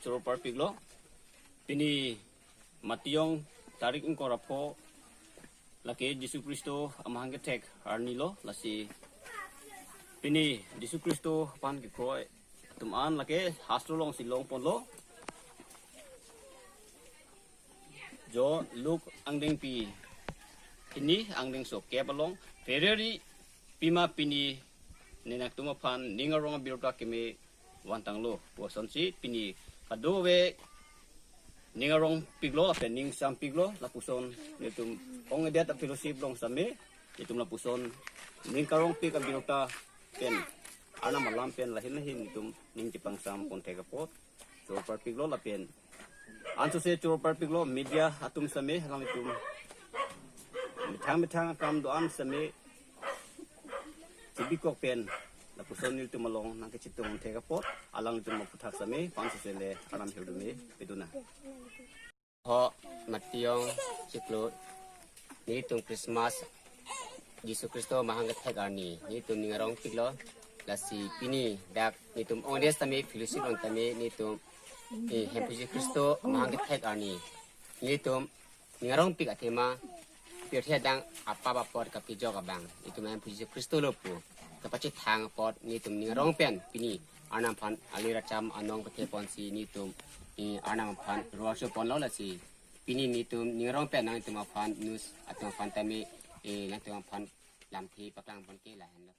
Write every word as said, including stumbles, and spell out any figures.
Choro parpiklo. Pini Matiyong tarik ingkoi ra pho, lake Jisu Khristo amahang kethek arni lo, lasi pini Jisu Khristo aphan kekroi atum an lake hastro alongsi longponlo. Jo Luk angdengpi hini angdengso kep along, Pherere pima pini nenatum aphan ning arong abirta keme vantanglo pu asonsi pini kadokave ning arongpiklo, lapen ning sampiklo, lapuson nelitum ong-edet a-fellowship along same nelitum lapuson ning karongpik abirta pen Arnam alam pen lahin lahin nelitum ning chepangsam ponthek apot choro parpiklo, lapen ansose choro parpiklo, media atum same alanglitum methang methang akam do-an same chibikok pen lapuson nelitum along nangkachetong thek apot alanglitum aphuthak same pansose le Arnam hirjume pedun nang. Ho Matiyong chiklo, nelitum Christmas, Jisu Khristo amahang kethek arni nelitum ning arongpiklo. Lasi pini dak nelitum ong-edet tame, fellowship along tame nelitum, eh, Hemphu Jisu Khristo amahang kethek arni nelitum ning arongpik athema pirthe adang apap apot kapejok abang nelitum Hemphu Jisu Khristo lo pu kapachethang apot nelitum ning arong pen pini Arnam aphan ali racham anong patheponsi nelitum, eh, Arnam aphan ruar ponlo. Lasi pini nelitum ning arong pen nangtum aphan news atum aphan tame, eh, nangtum aphan lamthe paklang ponke lahenlo.